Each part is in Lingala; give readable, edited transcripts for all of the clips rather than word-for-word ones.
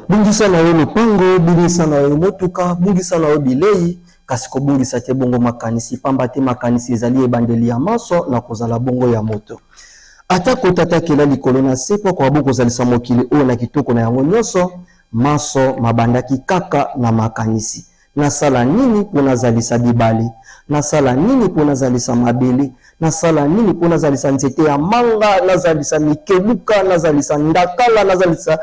Bungisa na yo lopango, bungisa na yo motuka, bungisa na yo bilei, kasi kobungisa te bongo makanisi, pamba te makanisi ezali ebandeli ya manso na kozala bongo ya moto. Atako Tata akela likolo na se mpo akoka bo kozalisa mokili oyo na kitoko na yango nyonso, manso mabandaki kaka na makanisi. Nasala nini mpo nazalisa bibale? Nasala nini mpo nazalisa mabele? Nasala nini mpo nazalisa nzete ya manga, nazalisa mikebuka, nazalisa ndakala, nazalisa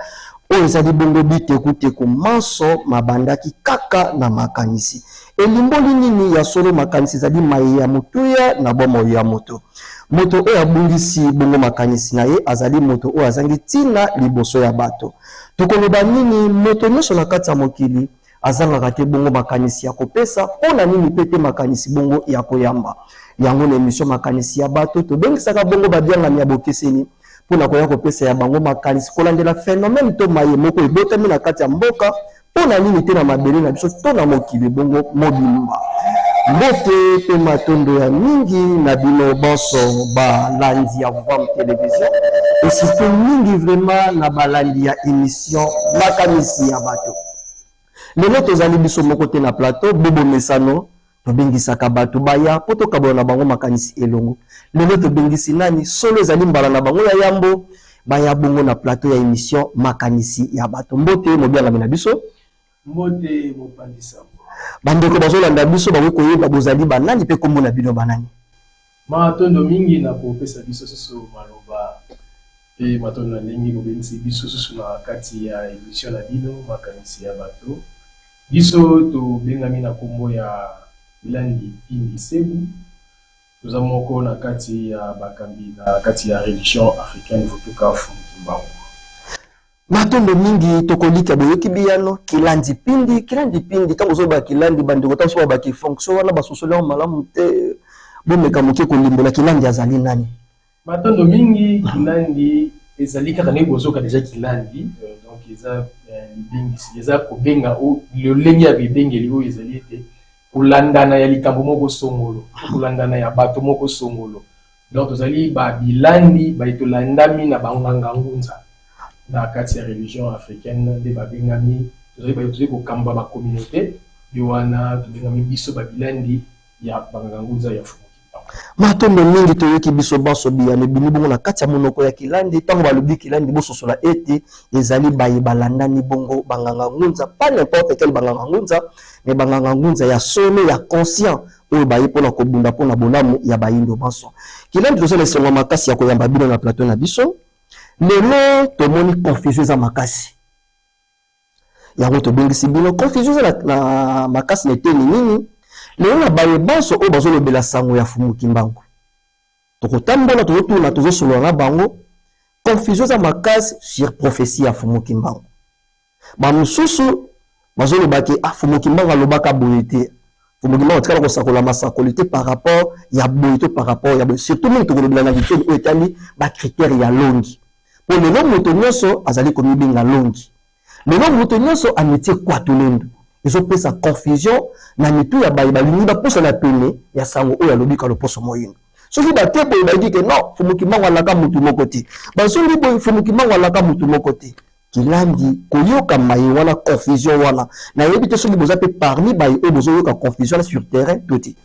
oyo ezali bongo bitekuteku? Manso mabandaki kaka na makanisi. Elimboli nini? Ya solo, makanisi ezali maye ya motuya na bomoi ya moto. Moto oyo abungisi bongo makanisi na ye azali moto oyo azangi ntina liboso ya bato. Tokoloba nini? Moto nyonso na kati ya mokili Azangaka te bongo makanisi ya kopesa, mpo na nini mpe te makanisi bongo ya koyamba? Yango na emission Makanisi ya bato, tobengisaka bongo babiangami ya bokeseni mpo na koya kopesa ya bango makanisi kolandela phenomène to maye moko ebotami na kati ya mboka, mpo na nini te na mabele na biso to na mokili bongo mobimba. Mbote mpe matondo ya mingi na bino banso balandi ya Vam Television et surtout mingi vraiment na balandi ya emission Makanisi ya bato. Lelo tozali biso moko te na plateau, bo bomesano tobengisaka bato baya mpo tokabola na bango makanisi elongo. Lelo tobengisi nani? Solo ezali mbala na bango ya yambo baya bongo na plateau ya emission Makanisi ya bato. Mbote mobiangami na biso. Mbote mopanzi sango. Bandeko bazolanda biso bakoki koyeba bozali banani mpe kombo na bino banani? Matondo mingi na kopesa biso susu maloba pe matondo na ndenge bobengisi biso susu na kati ya emission na bino makanisi ya bato. Biso tobengami na kombo ya Bilandi Pindi Sebu, toza moko na kati ya bakambi na kati ya religion africaine Vutuka Mfumu Kimbangu. Matondo mingi tokolikia boyoki biyano kilandi pindi kilandi pindi tango ozoloba kilandi bandeko tango soki babaki fonction wana basosoli yango malamu te bomeka moke kolimbola kilandi azali nani. Matondo mingi kilandi ezali kaka ndenge bozoka deja kilandi donc eza libengisi eza kobenga lolenge ya bibengeli oyo ezali ete kolandana ya likambo moko songolo kolandana ya bato moko songolo. Donc tozali ba bilandi baye tolandami na ba nganga ngunza na kati ya religion africaine nde babengami tozali baye tozali kokamba ba communaute nde wana tobengami biso ba bilandi ya ba nganga ngunza ya Mfumu Kimbangu. Matondo mingi toyoki biso banso biyano ebimi bongo na kati ya monoko ya kilandi tango balobi kilandi bososola ete ezali baye balandani bongo ba nganga ngunza pas n'importe quel ba nganga ngunza mais ba nganga ngunza ya solo ya conscient oyo baye mpo na kobunda mpo na bolamu ya bayindo banso. Kilandi toza na esengo ya makasi ya koyamba bino na plateau na biso. Lelo tomoni confusion eza makasi. Yango tobengisi bino. Confusion eza na, na makasi na eteni nini? Lelo na baye banso oyo bazolobela sango ya Fumu Kimbangu. Tokotambola, tozotuna, tozosolola na bango. Confusion eza makasi sur prophetie ya Fumu Kimbangu. Ba mosusu bazoloba ke ah, Fumu Kimbangu alobaka boye te. Fumu Kimbangu atikala kosakola masakoli te par rapport ya boye to par rapport ya boye. Surtout mingi tokolobela na biteni oyo etali ba critères ya longi. Po lelo moto nyonso azali komibenga longi. Lelo moto nyonso amitie kwatulendo. Ezopesa confusion na mitu ya baye balingi bapusana pene ya sango oyo alobi ka loposo moyindo. Soki bake boye bayebi ke non, Fumu Kimbangu alaka mutu moko te. Bazongi boye, Fumu Kimbangu alaka mutu moko te. Kilandi koyoka maye wana confusion wana nayebi te soki boza pe parmi baye oyo bozo yoka confusion wana sur terrain to te.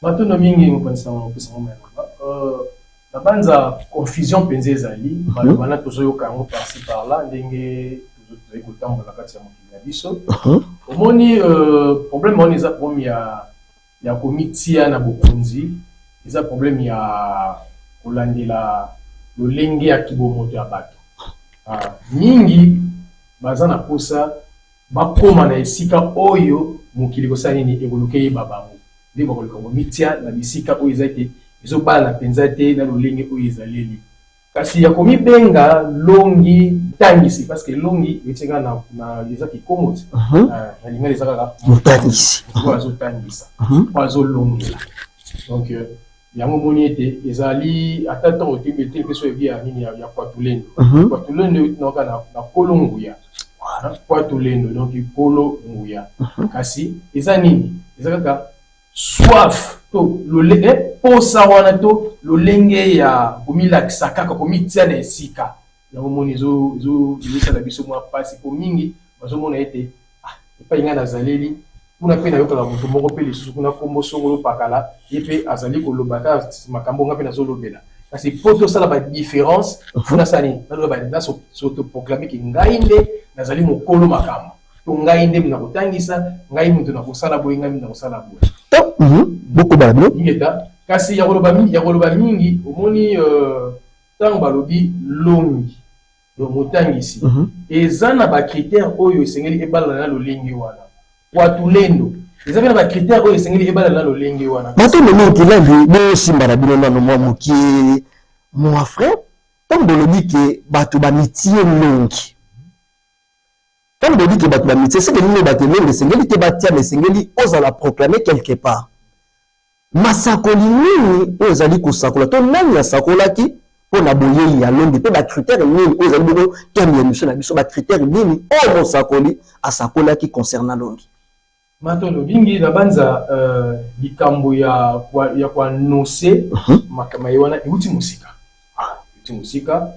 Matondo mingi mopanzi sango na kopesa nga maloba. Na banza confusion penza ezali, maloba na tozo yoka yango par ci par là ndenge tozali kotambola na kati ya mokili na biso. Omoni problème wana eza problème ya ya komitia na bokonzi, eza problème ya kolandela lolenge ya kibomoto ya bato. Mingi baza na posa bakoma na esika oyo mokili ekosala nini, ekoluka eyeba bango. Nde bakoluka komitia na bisika oyo eza ete ezobalana mpenza te na lolenge oyo ezaleli. Kasi ya komibenga longi ntangisi, parce que longi euti kaka na, na eza kikongo ti. Na lingala eza kaka motangisi, oyo azotangisa, oyo azolongela. Donc yango omoni ete ezali ata ntango otembi ete mpe so oyebi ya nini ya Kwatulendo. Kwatulendo euti na kaka na kolo nguya. Kwatulendo donc kolo nguya. Kasi eza nini? Eza kaka soif to lole, posa wana to lolenge ya komilakisa kaka komitia na esika. Yango omoni ezosala biso mwa mpasi, mpo mingi bazomona ete ah, epai ngai nazaleli kuna mpe nayokaka moto moko mpe lisusu kuna nkombo songolo pakala, ye mpe azali koloba kaka makambo ngai mpe nazolobela. Kasi mpo tosala ba différence, faut nasala nini? Naloba nasotoproclame ke ngai nde nazali mokolo makambo, to ngai nde nakotangisa, ngai moto nakosala boye, ngai moto nakosala boye. Bokobala bino. Ingeta. Kasi ya koloba mingi, omoni ntango balobi longi, donc motangisi, eza na ba critère oyo esengeli ebalana na lolenge wana. Kwatulendo eza mpe na ba critère oyo esengeli ebalana na lolenge wana. Matondo mingi Kilambi, bosimba na bino nano mwa mokie mwa frère. Ntango bolobi ke bato bamitie longi, ntango bolobi ke bato bamitie, seke nini? Bato elongi esengeli te batia, mais esengeli ozala proclamé quelque part. Masakoli nini oyo ezali kosakola to nani asakolaki mpo na boyei ya longi, mpe ba critère nini oyo ezali bongo thème ya émission na biso, ba critère nini oyo mosakoli asakolaki concernant longi? Matondo mingi. Na banza likambo ya koannoncer makambo ye wana euti mosika, euti mosika.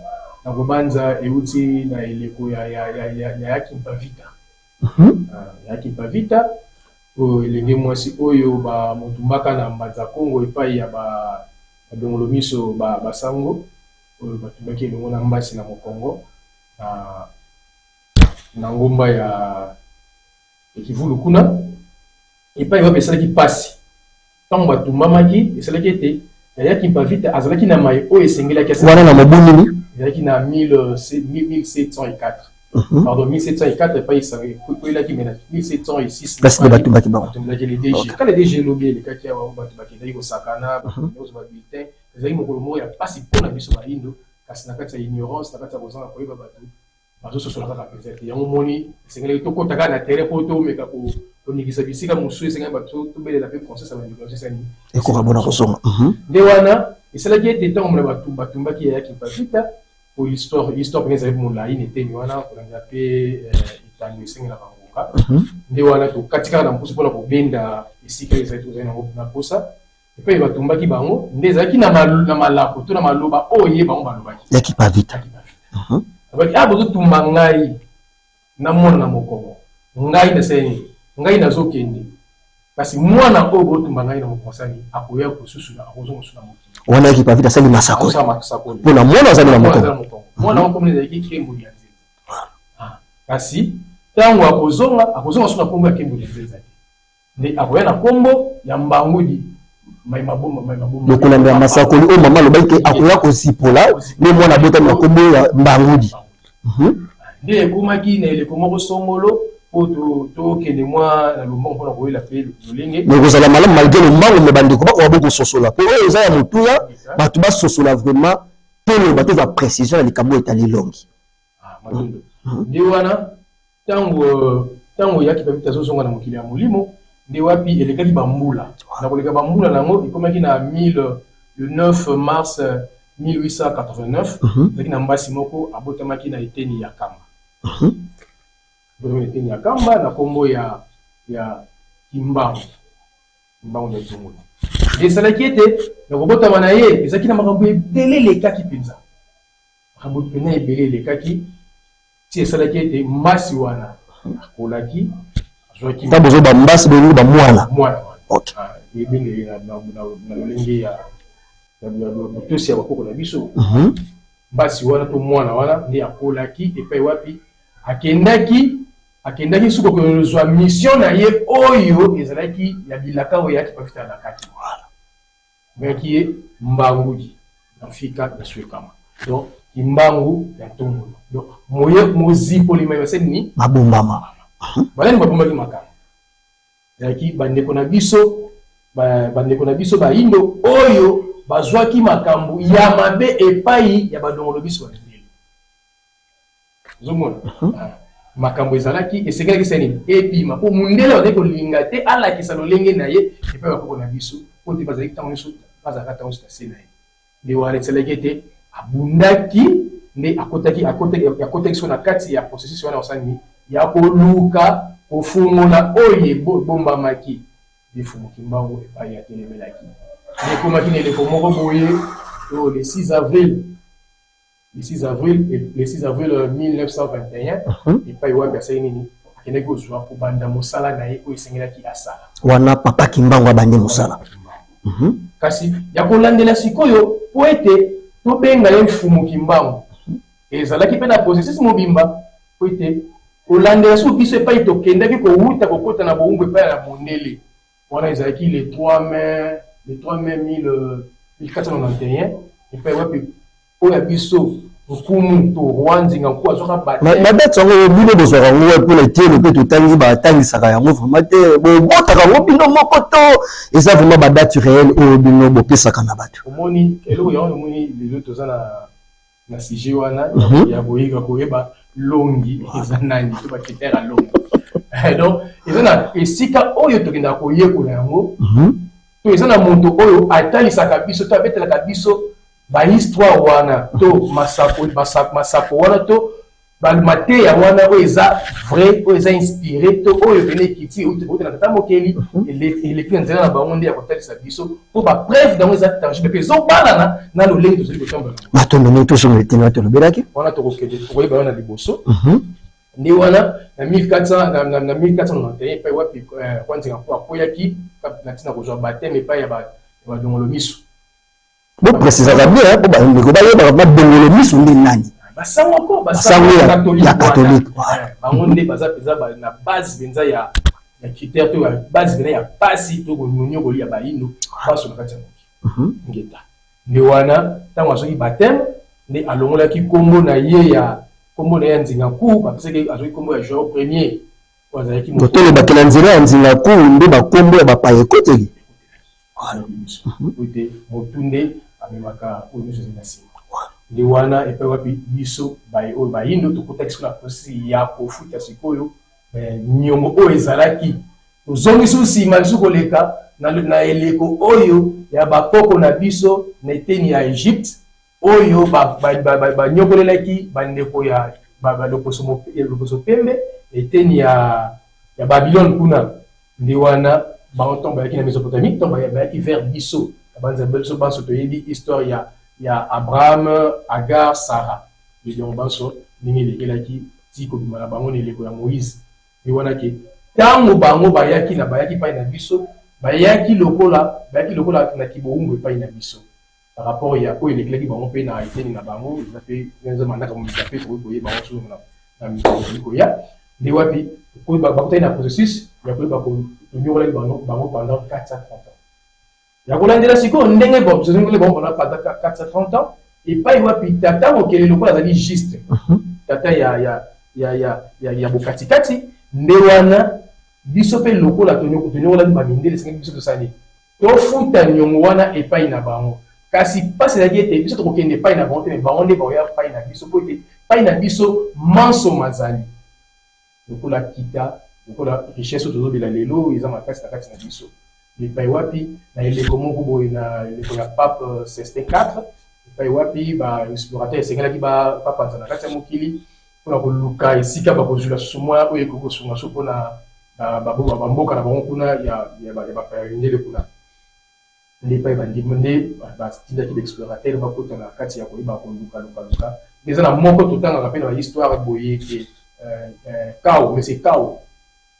Na kobanza euti na eleko ya Kimpa Vita. Ya Kimpa Vita oyo elenge mwasi oyo bamotumbaka na Mbanza Kongo epai ya badongolo miso basango oyo batumbaki elongo na mbasi na mokongo na ngomba ya Kivulu kuna, epai wapi esalaki mpasi ntango batumbamaki. Esalaki ete Yaya Kimpa Vita azalaki na mai oyo esengelaki. Wana na mobu nini? Ezalaki na 1704, pardon, 1704 epai ekwelaki, mais na 1706 Place nde batumbaki bango. Batumbaki le DG. Ka le DG elobi elekaki awa, bato bakendaki kosakana, bakendaki kozwa babulletin. Ezalaki mokolo moko ya mpasi mpo na biso bayindo, kasi na kati ya ignorance, na kati ya kozanga koyeba, bato bazososola kaka mpenza te. Yango moni esengelaki tokɔta kaka na terrain mpo tomeka koningisa bisika mosusu. Esengeli bato tobelela mpe conscience ya bandeko na biso esali ekoka bona kozonga. Nde wana esalaki ete ntango mona bato batumbaki Yaya Kimpa Vita, po histoire mpenza ezali molai na eteni wana, kolandela mpe etando esengelaka ngonga. Nde wana tokati kaka na mposo mpona kobenda esika ezali tozali nango na posa. Epai batumbaki bango nde ezalaki na malako to na maloba oyo ye bango balobaki. Ya Kimpa Vita. Alobaki: "A, bozotumba ngai na mwana na mokongo, ngai nasali nini? Ngai nazokende, kasi mwana oyo botumba ngai na mokongo asali akoya kosusu, akozonga mosusu na mokili." Wana ya Kimpa Vita asali masakoli mpona mwana azali na mokongo. Mwana wango komona ezalaki Kembo ya Nzenza. Kasi ntango akozonga, akozonga so na nkombo ya Kembo ya Nzenza te, nde akoya na nkombo ya Mbangudi. Lokola ya masakoli oyo mama alobaki ke akoya kozipola nde mwana abotami na nkombo ya Mbangudi. Nde ekomaki na eleko moko songolo mpo tokende mwa na lombango mpona koyela mpe lolenge. Mais kozala malamu malgré lombango, mais bandeko bakoka bokososola mpo oyo eza ya motuya, bato basosola vraiment. Toloba, tozwa précision ya likambo oyo etali longi. Matondo. Nde wana ntango oyaki Babita azozonga na mokili ya molimo, nde wapi elekaki bambula na koleka bambula na yango, ekomaki na 1000 le 9 mars 1889. Ezalaki na mbasi moko abotamaki na eteni ya Kamba, abotamaki na eteni ya Kamba na nkombo ya Kimbangu, Kimbangu ya Tongolo. Nde esalaki ete na kobotama na ye ezalaki na makambo ebele elekaki mpenza, makambo mpena ebele elekaki ti esalaki ete mbasi wana akolaki, azwaki. Ntango bozoba mbasi, bolingi bamwana. Mwana wana ebengeli na lolenge ya botosi ya bakoko na biso. Mbasi wana to mwana wana nde akolaki epai wapi akendaki suka kozwa mission na ye oyo ezalaki ya bilaka oyo eyaki Pafita alakaki. Bayaki ye Mbangudi na mfika ya Swekama, donc Kimbangu ya Ntongolo. Donc moye mozipolima basali ni Babombama. Banani babombaki makambo? Ezalaki bandeko na biso, bandeko na biso bayindo oyo bazwaki makambo ya mabe epai ya badongolo biso bandele. Ozomona makambo ezalaki esengelaki sani ebima mpo mundele bazali kolinga te alakisa lolenge na ye epai bakoko na biso, mpo te bazalaki ntango nyonso, bazalaka ntango nyonso na se na ye. Nde wana esalaki ete abundaki, nde akotaki so na kati ya processus wana kosala nini, ya koluka kofungola oyo ebombamaki. Lifumu Kimbangu epai atelemelaki, nde ekomaki na eleko moko boye oyo le 6 avril. Le 6 avril, le 6 avril 1921, epai wapi asali nini? Akendaki kozwa kobanda mosala na ye oyo esengelaki asala. Wana Papa Kimbangu abandi mosala. Kasi ya kolandela sikoyo, mpo ete tobenga ye Mfumu Kimbangu, ezalaki mpe na processus mobimba, mpo ete kolandela soki biso epai tokendaki kowuta kokota na bowumbu epai ya mondele wana, ezalaki le 3 mai, le 3 mai 1491, epai wapi oyo ya biso nkumu to roi Nzinga Nku azwaka baptême. Badate yango, bino bozwaka yango wapi? Mpona etiele mpe totangi, batangisaka yango vraiment te. Bobotaka yango bino moko to eza vraiment badate réel oyo bino bopesaka na bato? Omoni eloko yango, omoni lelo toza na sujet wana ya koyeba longi eza nani to bacritère ya longi. Donc eza na esika oyo tokendaka koyekola yango, to eza na moto oyo atalisaka biso to abetelaka biso bahistoire wana to masako, masako wana to mateya wana oyo eza vrai, oyo eza inspiré, to oyo pene ekiti euti na Tata Mokeli, eleki na nzela na bango nde ya kotalisa biso, mpo bapreuve yango eza tangible mpe ezobalana na lolenge tozali kotambola. Matondo mingi. Tozonga eteni tolobelaki. Wana tokokende, tokoyeba wana liboso nde wana na 1400, na 1491, epai wapi roi Nzinga Nku akweyaki na ntina kozwa baptême epai ya badongolo miso. Boprécisaka bien mpo bandeko bayebaka, badongolo miso nde nani? Basango ko. Basango ya catholique. Bango nde baza mpenza na base mpenza ya critère to ya base mpenza ya pasi to konyokoli ya bayindo baso na kati ya mokili. Ngeta nde wana ntango azwaki baptême, nde alongolaki nkombo na ye ya nkombo na ye ya Nzinga Nku, bapesaki, azwaki nkombo ya Joao Premier oyo azalaki Tolobaki na nzela ya Nzinga Nku nde bakombo ya bapaya ekoteli. Ete motu nde amemaka oyo nyonso ezali na nsima. Nde wana epai wapi biso oyo bayindo tokotaki sikoyo na processus ya kofuta sikoyo niongo oyo ezalaki. Tozongisi nsima lisusu koleka na eleko oyo ya bakoko na biso na eteni ya Egypte, oyo banyokolelaki bandeko ya loposo pembe, eteni ya Babylone kuna. Nde wana bango ntango bayaki na Mésopotamie, ntango bayaki vers biso, banzambe biso banso toyebi histoire ya Abraham, Agar, Sara, yango banso ndenge elekelaki ti kobima na bango na eleko ya Moïse. Nde wana ke ntango bango bayaki na bayaki epai na biso, bayaki lokola na kibowumbu epai na biso par rapport ya oyo elekelaki bango mpe na eteni na bango. Eza mpe eza mandaka mobika mpe tokoki koyeba bango soki na mikolo ezali koya. Nde wapi bakutaki na processus ya koyeba tonyokolaki bango pendant 430 ans. Ya kolandela sikoyo ndenge tozongeli bango pendant 430 ans, epai wapi Tata Mokeli, lokola azali juste tata ya bokatikati, nde wana biso mpe lokola tonyokolaki bamindele, esengeli biso tosala nini? Tofuta niongo wana epai na bango. Kasi mpasi ezalaki ete biso tokokende epai na bango te, me bango nde bakoya epai na biso, mpo ete epai na biso manso mazali lokola kita, lokola richesse oyo tozobela lelo eza makasi na kati na biso. Epai wapi na eleko moko boye, na eleko ya pape Célestin 4, epai wapi baexplorateur esengelaki bapanza na kati ya mokili mpona koluka esika bakozwila susu mwa oyo ekoki kosunga so mpona bamboka na bango kuna ya bapaya mindele kuna. Nde epai bandimi nde batindaki baexplorateur bakota na kati ya koyeba kolukalukaluka. Nde eza na moko totangaka mpe na bahistoire boye ke Cao, monsieur Cao,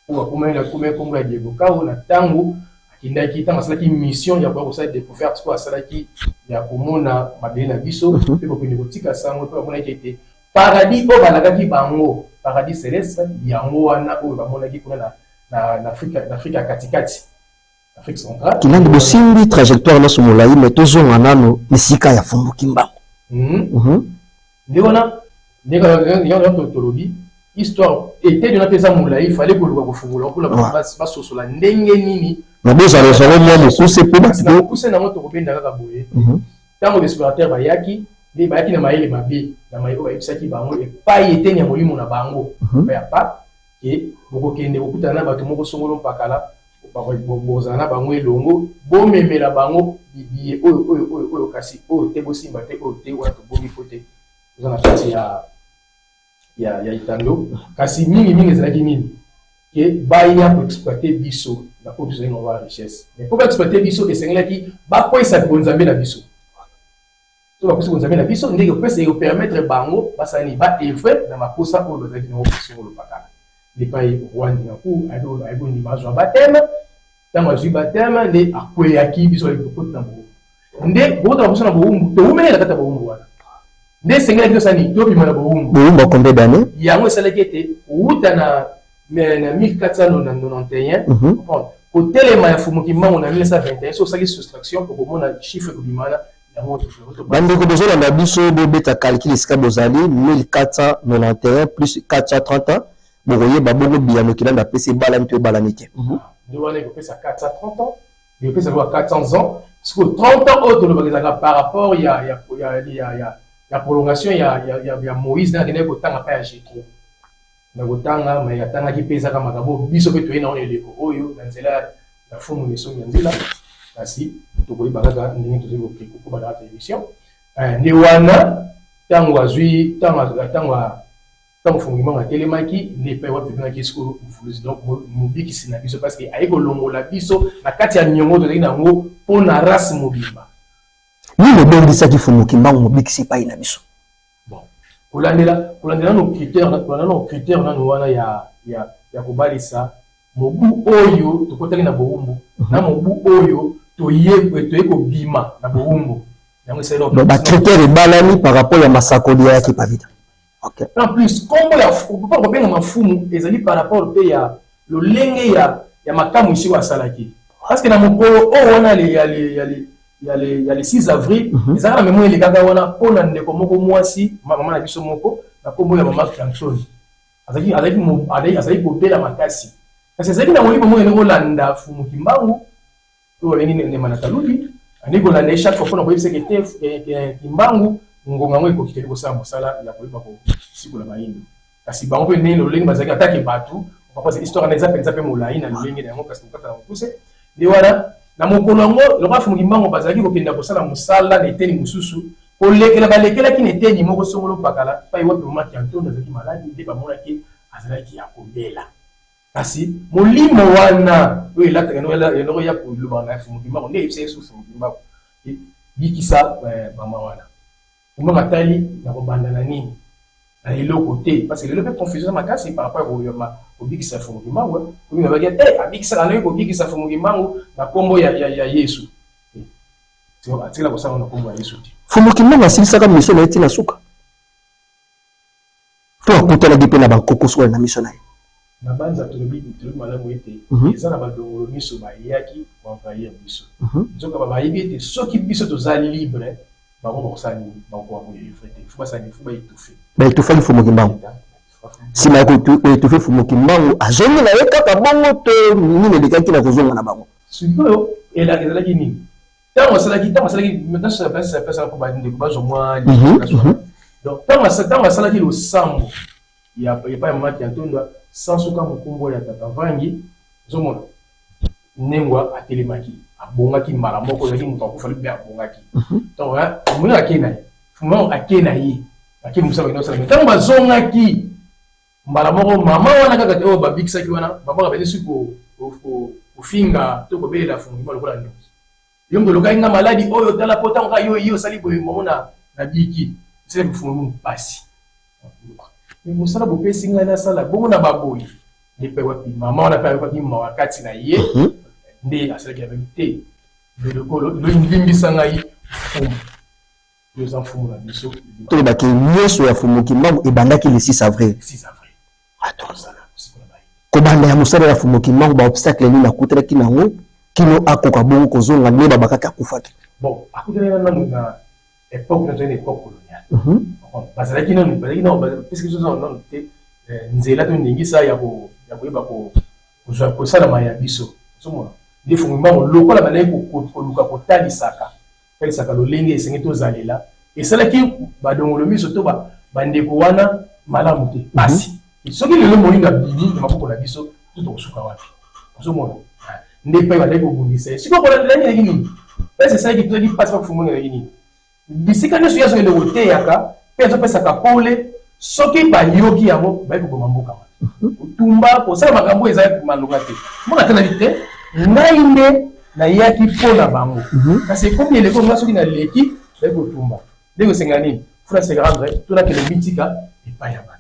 oyo akomaki na kombo ya Diego Cao, na ntango akendaki, ntango asalaki mission ya koya kosala découverte oyo asalaki ya komona mabele na biso mpe kokende kotika sango, mpe bamonaki ete paradis oyo balakaki bango, paradis céleste, yango wana oyo bamonaki kuna na Afrique ya katikati, Afrique centrale. Kinandi, bosimbi trajectoire nyonso molai, me tozonga nano esika ya Fumbu Kimbangu. Nde wana ndenge tolobi, histoire eteni wana mpe eza molai, fale koluka kofungola mpona basosola ndenge nini. Na bozala ezango mwa mokuse mpo Kasi na mokuse nango tokobenda kaka boye: ntango baexplorateur bayaki, nde bayaki na mayele mabe, na mayele oyo bayebisaki bango epai eteni ya molimo na bango, epai ya pape, ke bokokende kokutana na bato moko songolo mpakala, bozala na bango elongo, bomemela bango biye oyo oyo oyo oyo, kasi oyo te, bosimba te, oyo te, wana tobongi po te toza na kati ya etando. Kasi mingimingi ezalaki nini? Ke baya koexploite biso na oyo tozali nango ya richesse. Mais mpo baexploite biso, esengelaki bakweyisa bonzambe na biso. Soki bapesi bonzambe na biso, nde ekopesa, ekopermettre bango basala nini? Ba œuvrer na maposa oyo bazalaki nango songolo pakala. Nde epai roi Ndingaku ayebi kondima azwa baptême. Ntango azwi baptême nde akweyaki, biso bayebi tokoti na bowumbu. Nde kokota na biso na bowumbu, towumelaki na kati ya bowumbu wana. Nde esengelaki tosala nini? Tobima na bowumbu. Bowumbu ya combien d'années? Yango esalaki ete kowuta na 1491, comprendre, kotelema ya Fumu Kimbangu na 1921, soki osali soustraction okomona chiffre ekobima wana. Bandeko bozolanda biso, bobeta calcul esika bozali, 1491 plus 430, bokoyeba bongo biyano Kilanda apesi ebalani to ebalani te. Nde wana ekopesa 430 ans, ekopesa lokola 400 ans. Sikoyo 30 ans oyo tolobaka ezalaka par rapport ya prolongation ya Moïse ndenge akendaki kotanga mpa ya Jethro. Na kotanga, mais atangaki mpe ezaka makambo biso mpe toye na wana eleko oyo na nzela ya Fumu Nesongi ya nzela, kasi tokoyeba kaka ndenge tozali kokoba na kati ya émission. Nde wana ntango azwi, ntango, ntango, ntango Fumu Kimbangu atelemaki, nde epai wapi tobengaki sikoyo Mvuluzi, donc mobikisi na biso, parce que aye kolongola biso na kati ya niongo tozalaki na yango mpo na race mobimba. Nini ebengisaki Fumu Kimbangu mobikisi epai na biso? Bon, kolandela nano critère, kolandela nano critère nano wana ya kobalisa mobu oyo tokotaki na bowumbu na mobu oyo toye kobima na bowumbu. Yango esali donc ba critère ebalani par rapport ya masakoli ya Kipavita. Okay. En plus, kombo ya mpo kobenga mafumu ezali par rapport mpe ya lolenge ya makambo esiko asalaki. Parce que na mokolo oyo wana ya le 6 avril, ezalaka na memo elekaka wana mpo na ndeko moko mwasi, mama na biso moko na kombo ya mama Franconi. Azalaki kobela makasi. Kasi azalaki na molimo moko eloko kolanda Fumu Kimbangu, oyo babengi Ndema na Kalubi, andi kolanda ye chaque fois mpona koyebisa ete Kimbangu ngonga yango ekoki kende kosala mosala ya koyeba kosikola bayindo. Kasi bango mpe ndenge lolenge bazalaki atake bato, papa, histoire wana eza mpenza mpe molai na lolenge na yango, kasi kokata na mokuse. Nde wana na mokolo yango lokola Fumu Kimbangu bazalaki kokenda kosala mosala na eteni mosusu, kolekela balekelaki na eteni moko songolo pakala, pai wapi mama Kiantondo azalaki maladi, nde bamonaki azalaki ya kobela. Kasi molimo wana oyo elataka eloko ya koloba na Fumu Kimbangu, nde eyebisa Yesu Fumu Kimbangu bikisa mama wana. Mama atali na kobanda na nini? Na eloko te, parce que lelo mpe confusion makasi par rapport ya kobikisa Fumu Kimbangu. Komi babaki te abikisaka ndenge kobikisa Fumu Kimbangu na kombo ya Yesu. Atikala kosala na kombo ya Yesu te. Fumu Kimbangu asilisaka miso na ye ti na suka. To akutanaki mpe na bankokoso wana na miso na ye. Na banza tolobi malamu ete eza na badongolo miso bayaki koenvahir biso. Nzoka bayebi ete soki biso toza libre, bango bakosala nini? Bakokoka koevre te. Fo basala nini? Fo baétouffe. Baétouffaki Fumu Kimbangu. Nsima ya koétouffe Fumu Kimbangu, azongi na ye kaka bongo to nini elekaki na kozonga na bango? Sikoyo ezalaki nini? Ntango asalaki mpo bandeko bazwa mwa, donc ntango asalaki losambo ya epai ya mama Kiantondwa sansuka mokumbo ya tata Vangi, ozomona Nengwa atelemaki, abongaki mbala moko, ezalaki moto akufa mpe abongaki. Donc omoni akei na ye, Fumu akei na ye, akei mosala bakende kosala. Ntango bazongaki mbala moko, mama wana kaka te oyo babikisaki wana, mama babandi soki kofinga to kobelela Fumu Kimbangu lokola ndoki. Yo moto olokaki nga maladi oyo, tala po ntango kaka yo osali boye mamo na nabiki. Esalaki Fumu mpasi. Mosala bopesi ngai nasala bongo na baboyi, nde mpe wapi mama wana mpe ayokaki mawa kati na ye, nde asalaki abebi te lokolo limbisa ngai mfumu, yo oza mfumu na biso. Tolobaki nyonso ya Fumu Kimbangu ebandaki le 6 avril. 6 avril. Kobanda ya mosala ya Fumu Kimbangu, baobstacle nini akutanaki nango kino akoka bongo kozonga nde babakaki akufaki? Bon, akutanaki nanu na époque na tozali na époque coloniale. Bazalaki nanu puisque biso nanu te nzela to ndingisa ya koyeba kozwa kosalama ya biso. Ozomona nde Fumu Kimbangu lokola bandaki koluka kotalisaka lolenge esengi tozalela, esalaki badongolo miso to bandeko wana malamu te. Pasi soki lelo moyindo abimi na maboko na biso, to tokosuka wapi? Ozomona nde epai bandaki kobundisa ye. Sikoyo kolandela nini ezalaki nini? Pesi esalaki tozalaki mpasi pa Fumu ezalaki nini? Bisika nyonso ye azokende koteyaka mpe azopesaka pole, soki bayoki yango, bayi koboma mboka wana, kotumba, kosala makambo eza malonga te. Mboka talali te, ngai nde nayaki mpo na bango, kasi ekomi eleko nga soki naleki, bayi kotumba. Ndenge esenga nini? Faut na se rendre to nakende mitika epai ya bato.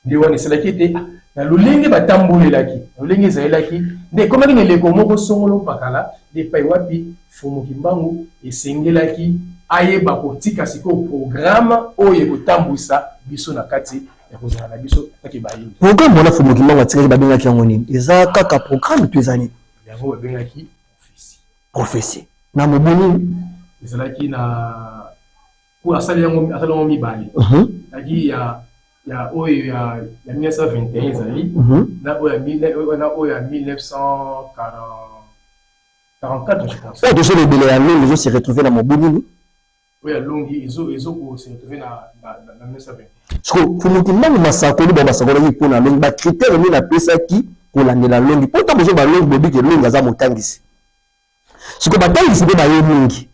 Nde wana esalaki ete ah, na lolenge batambolelaki, na lolenge ezalelaki, nde ekomaki na eleko moko songolo mpakala, nde epai wapi Mfumu Kimbangu esengelaki ayeba kotika sikoyo programme oyo ekotambwisa biso na kati ya kozala na biso atake bayindo. Programme wana Mfumu Kimbangu atikaki babengaki yango nini? Eza kaka programme to eza nini? Yango babengaki prophetie. Prophetie. Na mobu nini? Ezalaki na po asali yango asali yango mibale. Ezalaki ya ya oyo ya ya 1921 ezali na oyo ya na oyo ya 1944 je pense. Oyo tozolobela ya longi ezo se retrouver na mobu nini? Oyo ya longi ezo ezo ko se retrouver na na na 1921. Sikoyo Mfumu Kimbangu masakoli bango basakolaki mpo na longi, ba critères nini apesaki kolandela longi? Mpo ntango bozo balongi boyebi ke longi aza motangisi. Sikoyo batangisi mpe baye mingi,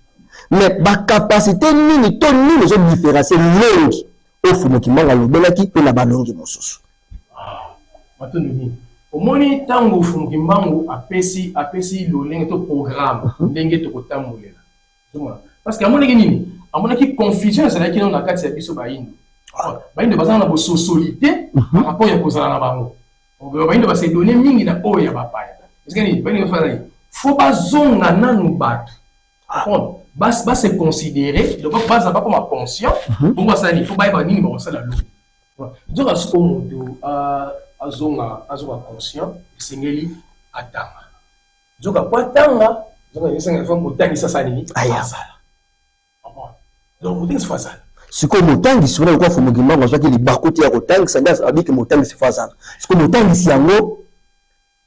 mais ba capacité nini to nini ezo différencier longi oyo Mfumu Kimbangu alobelaki mpe na balongi mosusu? Ah, matondo mingi. Omoni ntango Mfumu Kimbangu apesi apesi lolenge to programme ndenge tokotambolela. Ozomona? Parce que amonaki nini? Amonaki confusion ezalaki nano na kati ya biso bayindo. Bayindo baza na bososoli te par rapport ya kozala na bango. Bayindo ba se donner mingi na oyo ya bapaya. Parce que nini? Bayindo basala nini? Faut bazonga nanu bato. Comprendre? Ba ba se considérer, donc baza bakoma conscient, bongo basala nini? Faut bayeba nini bakosala lobi. Nzoka sikoyo moto azonga azonga conscient, esengeli atanga. Nzoka po atanga, nzoka esengeli faut motangisi asala nini? Azala. Donc motangisi faut azala. Sikoyo motangisi wana lokola Mfumu Kimbangu azwaki libaku te ya kotangisa nde abiki motangisi faut azala. Sikoyo motangisi yango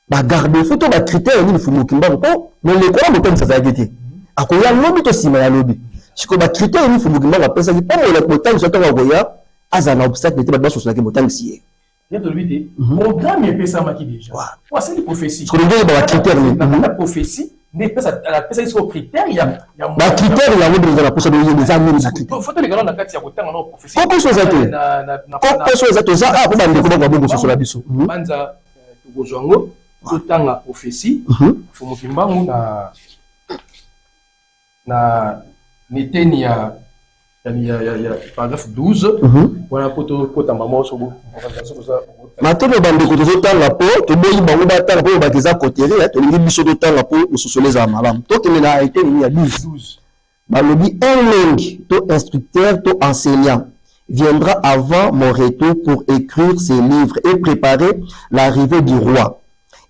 ba garde-fou to ba critères nini Mfumu Kimbangu po moleko wana motangisi azalaki te. Akoya lobi to sima ya lobi. Sikoyo ba critères nini Mfumu Kimbangu apesaki po motangisi wana ntango akoya azala na obstacle te bato basosolaki motangisi ye. Nde tolobi te programme epesamaki déjà. Po asali prophétie. Sikoyo nde ba critères nini? Na kati ya prophétie nde epesa apesaki sikoyo critère ya ya Ba critères yango nde eza na posa boyeba eza nini ba critères. Faut toleka na kati ya kotanga na prophétie. Kokoso eza te. Kokoso eza toza awa po bandeko bakoka bongo kososola biso. Banza tokozwa yango totanga prophétie Mfumu Kimbangu na na eteni ya ya, ya, ya paragraphe 12 wana mpo tokota mama oso matondo bandeko tozotanga mpo toboyi bango batanga mpo bato eza kotere tolingi biso totanga mpo mososolo ezala malamu. Tokende na eteni ya 12. Balobi un longue to instructeur to enseignant viendra avant mon retour pour écrire ses livres et préparer l'arrivée du roi.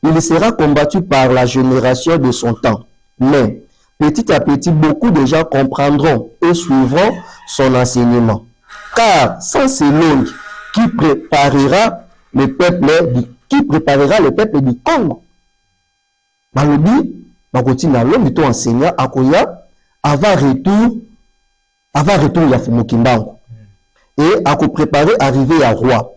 Il sera combattu par la génération de son temps, mais petit à petit beaucoup de gens comprendront et suivront son enseignement. Car sans ces longues qui préparera le peuple du, qui préparera le peuple du Congo? Balobi bakotinda longue to enseignant akoya avant retour, avant retour ya Mfumu Kimbangu et ako préparer arrivée ya roi.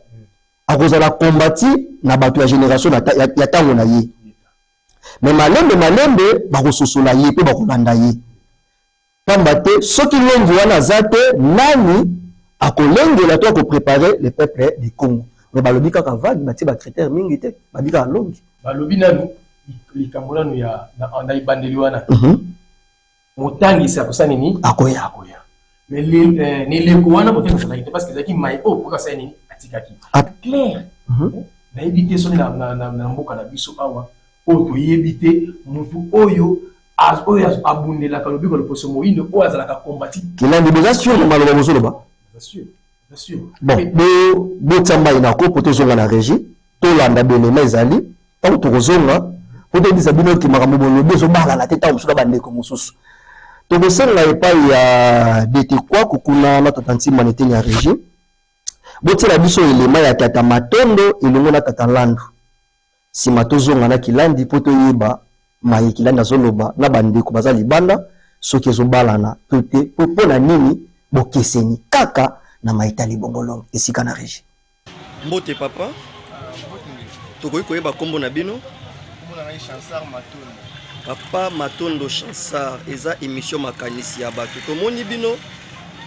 Akozala combattu na bato ya génération na ya, ya tango na ye. Mais malembe malembe bakososola ye pe bakolanda ye. Pamba te soki longi wana aza te, nani akolengela to akoprepare le peuple du Congo? Mais balobi kaka vague, batie ba critères mingi te, babi kaka longi. Balobi nanu likambo nanu ya na ebandeli wana. Motangisi akosala nini? Akoya. Akoya. Mais le eleko wana motangisi azalaki te parce que ezalaki mai oyo mpoka asali nini? Atikaki. Clair. Nayebi te soki na mboka na biso awa oyo toyebi te mutu oyo oyo abundelaka lobiko loposo moyindo oyo azalaka combati. Kilandi, boza sûr na maloba bozoloba? Boza sûr. Boza sûr. Bon, bo botia mai na kopo tozonga na régie, tolanda belema ezali ntango tokozonga po toyebisa bino ete makambo bolobi ezobalana te ntango mosusu na bandeko mosusu. Tokosenga epai ya Dete Kwaku kuna na Tata Ntimba na eteni ya régie, botiela biso elema ya Tata Matondo elongo na Tata Landu. Sima tozonga na Kilandi po toyeba maye Kilandi azoloba na bandeko baza libanda soki ezobalana to te po mpo na nini bokeseni kaka na maye etali bongo longi esika na regie. Mbote papa, tokoki koyeba kombo na bino? Kombo na ngai Chansard Matondo. Papa Matondo Chansard, eza emission makanisi ya bato. Tomoni bino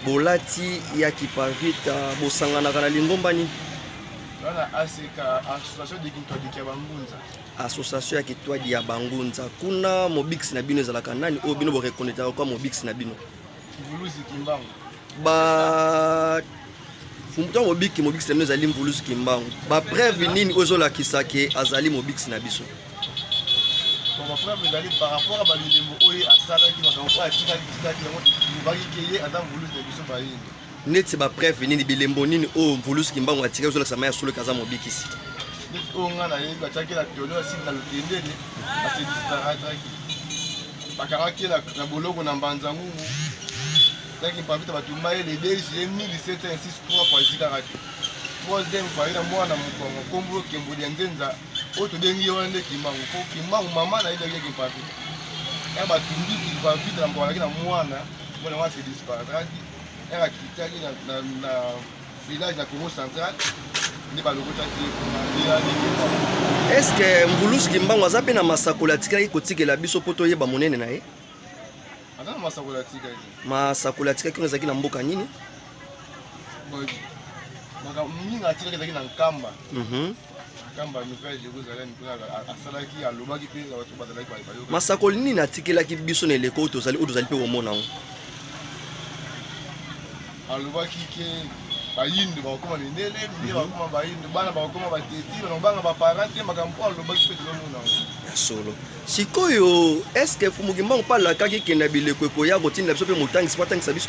bolati ya Kipavita, bosanganaka na lingomba nini? Toza na ACK, Association de Kintwadi ya Bangunza. Association ya Kitwadi ya Bangunza. Kuna mobix na bino ezalaka nani oyo bino bo reconnaître kwa mobix na bino? Mvuluzi Kimbangu. Ba ntango mobiki mobikisi na bino ezali Mvuluzi Kimbangu, ba preuve nini oyo ezolakisa ke azali mobikisi na biso? Bon, ba preuve ezali par rapport à babilembo oyo asalaki, makambo oyo atikaki tikaki yango eprouvaki ke ye aza Mvuluzi na biso bayindo. Neti ba preuve nini, bilembo nini oyo Mvuluzi Kimbangu atikaki ezolakisa mai ya solo ke aza mobikisi? Neti oyo ngai nayebi, atiaki na tono asili na lutendele, asedisparaitraki, bakangaki ye na boloko na Mbanza Ngungu, taki mpavita batumba ye le 2 juillet 1706, 3 fois ezikaka te. Troisième fois ye na mwana mokongo nkombo Kembodi ya Nzenza oyo tobengi ye wana nde Kimbangu, po Kimbangu mama na ye nde Kimpavita. Ya batumbi Kimpavita na mokongo azalaki na mwana, mwana wana se disparaîtraki, ere akitaki na village na Congo central nde balokotaki ye kuna nde ya nde Kimbangu. Est ce que Mvuluzi Kimbangu aza mpe na masakoli atikaki kotikela biso mpo toyeba monene na ye? Aza na masakoli atikaki. Masakoli atikaki wana ezalaki na mboka nini? Makambo mingi atikaki ezalaki na Nkamba. Nkamba Nouvelle Jérusalem kuna asalaki, alobaki mpe na bato bazalaki bayoka. Masakoli nini atikelaki biso na eleko oyo tozali, oyo tozali mpe komona yango? Alobaki ke bayindo bakokoma mindele, mindele bakokoma bayindo, bana bakokoma bateti, bakobanga baparent te, makambo oyo alobaki mpe tozomona yango. Ya solo. Sikoyo est ce que Mfumu Kimbangu mpe alakaki kende na bileko ekoya kotinda biso mpe motangisi mpo atangisa biso?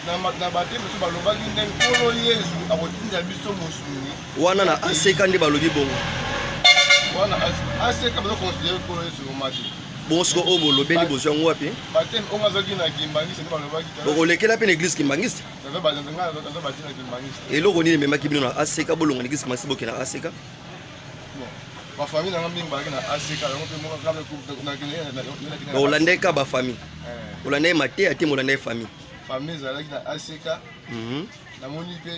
Bon, na bate mosusu balobaki nde Nkolo Yesu akotinda biso mosuni. Wana na ACK nde balobi bongo. Wana ACK bazo considérer Nkolo Yesu vraiment te. Bongo sikoyo oyo bolobeli bozwi yango wapi? Baptême oyo azwaki na Kimbanguiste nde balobaki. Bokolekela mpe na église Kimbanguiste? Naza baptême na Kimbanguiste. Eloko nini ememaki bino na ACK bolonga na église Kimbanguiste bokende na ACK? Bon, ba famille na nga mingi bazalaki na ACK, yango mpe moko kaka nakende. Olandaki kaka ba famille? Olandaki mateya te, molandaki famille? Famille ezalaki na ACK. Namoni mpe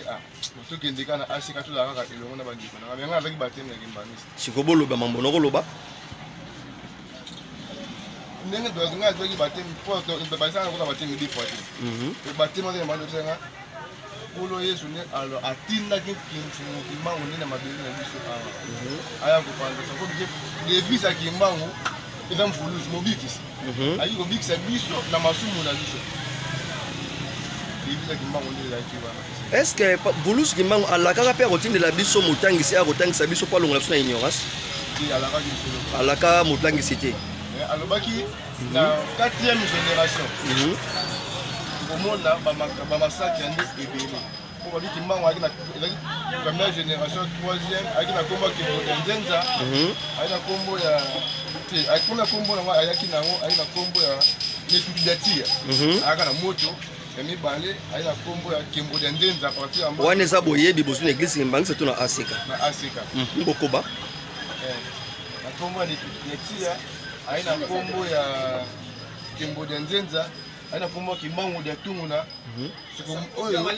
tokende kaka na ACK, tozala kaka elongo na bandeko na nga. Mais nga nazalaki baptême na Kimbanguiste. Sikoyo boloba mambo nakoloba. Ndenge ngai azwaki baptême, mpo basala kota baptême deux fois te. Baptême wana ebandaki nga Nkolo Yesu nde alo atindaki Mfumu Kimbangu nde na mabele na biso awa. Aya kopanza sango bike devise ya Kimbangu eza mvuluzi mobikisi. Ayaki kobikisa biso na masumu na biso. Devise ya Kimbangu nde ezalaki wana. Est-ce que Mvuluzi Kimbangu alakaka mpe akotindela biso motangisi akotangisa biso mpo alongola biso na ignorance? Te, alakaki biso eloko. Alaka motangisi te. Mais alobaki na 4e génération tokomona bamasakre nde ebele, po babi Kimbangu ezalaki première génération, troisième ayaki na nkombo ya Kembo ya Nzenza, ayaki na nkombo ya te, ayaki na nkombo nango, ayaki nango, ayaki na nkombo ya Letutu Datia, ayaka na moto ya mibale, ayaki na nkombo ya Kembo ya Nzenza partir ya wana. Eza boyebi bozwi na église Kimbanguiste to na ACK? Na ACK. Bokoba. Na nkombo ya Letutu Datia, aye na nkombo ya Kembo ya Nzenza, aye na nkombo ya Kimbangu ya Tunguna. Siko oyo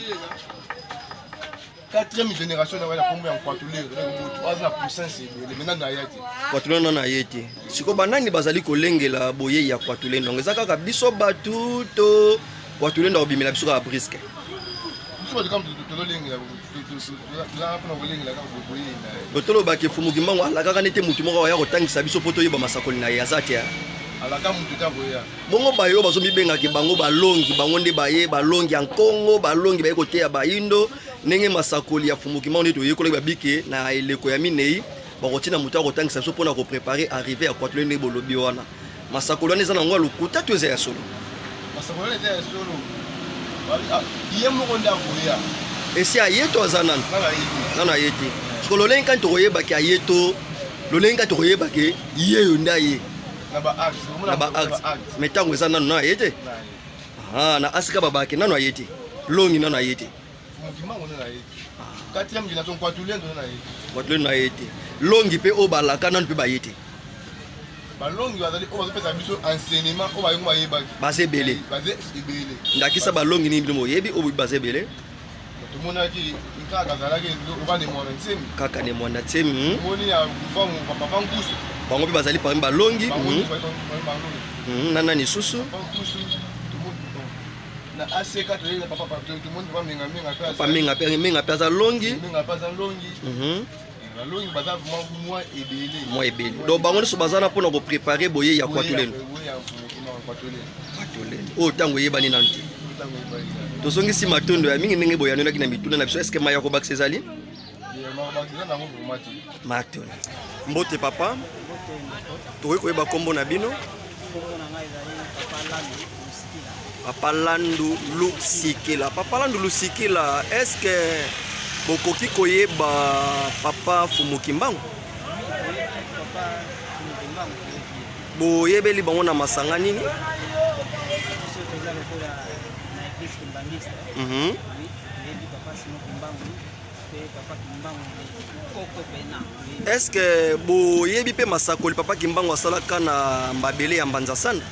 quatrième génération na na nkombo ya Nkwatulero, moto aza na puissance ebele, maintenant na ye te. Kwatulendo na ye te. Sikoyo banani bazali kolengela boyei ya Kwatulendo yango? Eza kaka biso bato to Kwatulendo akobimela biso kaka briske? Biso bato kaka tozolengela, toza mpona kolengela kaka boyei na ye. Tolobaki Mfumu Kimbangu alakaka nete motu moko aya kotangisa biso mpo toyeba masakoli na ye aza te. Alaka motu te akoya. Bongo bayo bazomibengaki bango balongi, bango nde baye balongi ya Nkongo, balongi baye koteya bayindo ndenge masakoli ya Mfumu Kimbangu nde toyekolaki, babike na eleko ya minei bakotina moto akotangisa biso mpona koprepare arrive ya Kwatulendo. Ndenge bolobi wana, masakoli wana eza nango ya lokuta to eza ya solo? Masakoli wana eza ya solo, ye moko nde akoya. Esi aye to aza nano? Nano aye te. Siko lolenge kani tokoyebaki aye to lolenge kani tokoyebaki ye yo nde aye? Na ba acte. Mais ntango eza nano na aye te, na asika babake nano aye te, longi nano aye te. Kwatulendo na ye te, longi mpe oyo balaka nano mpe baye te. Balongi bazali oyo bazopesa biso enseignement oyo bayango bayebaki. Baza ebele. Baza ebele. Ndakisa balongi nini bino boyebi oyo baza ebele? Tomonaki kaka azalaki obane Mwana Nsemi. Kaka ne Mwana Nsemi. Omoni ya Mvangu, papa Nkusu. Bango mpe bazali parmi balongi. Bango nyonso bazali parmi balongi. Na nani lisusu? Papa Nkusu na ACK, toyei na papa, tomoni papa Menga Menga mpe. Papa Menga mpe, Menga mpe aza longi. Menga mpe aza longi. Balongi baza vraiment mwa ebele. Mwa ebele. Donc bango nyonso baza na mpona koprepare boye ya Kwatolendo. Boye ya Kwatolendo. Kwatolendo. Oyo ntango eyebani nanu te. Tozongisi matondo ya mingi ndenge boyanolaki na mituna na biso. Est-ce que mai ya kobakisa ezali? Matondo. Mbote papa. Tokoki koyeba nkombo na bino? Papa Landu Lusikila. Papa Landu Lusikila, est-ce que bokoki koyeba Papa Fumu Kimbangu? Boyebeli bango na masanga nini? Est-ce que boyebi mpe masakoli Papa Kimbangu asalaka na mabele ya Mbanza Sanda?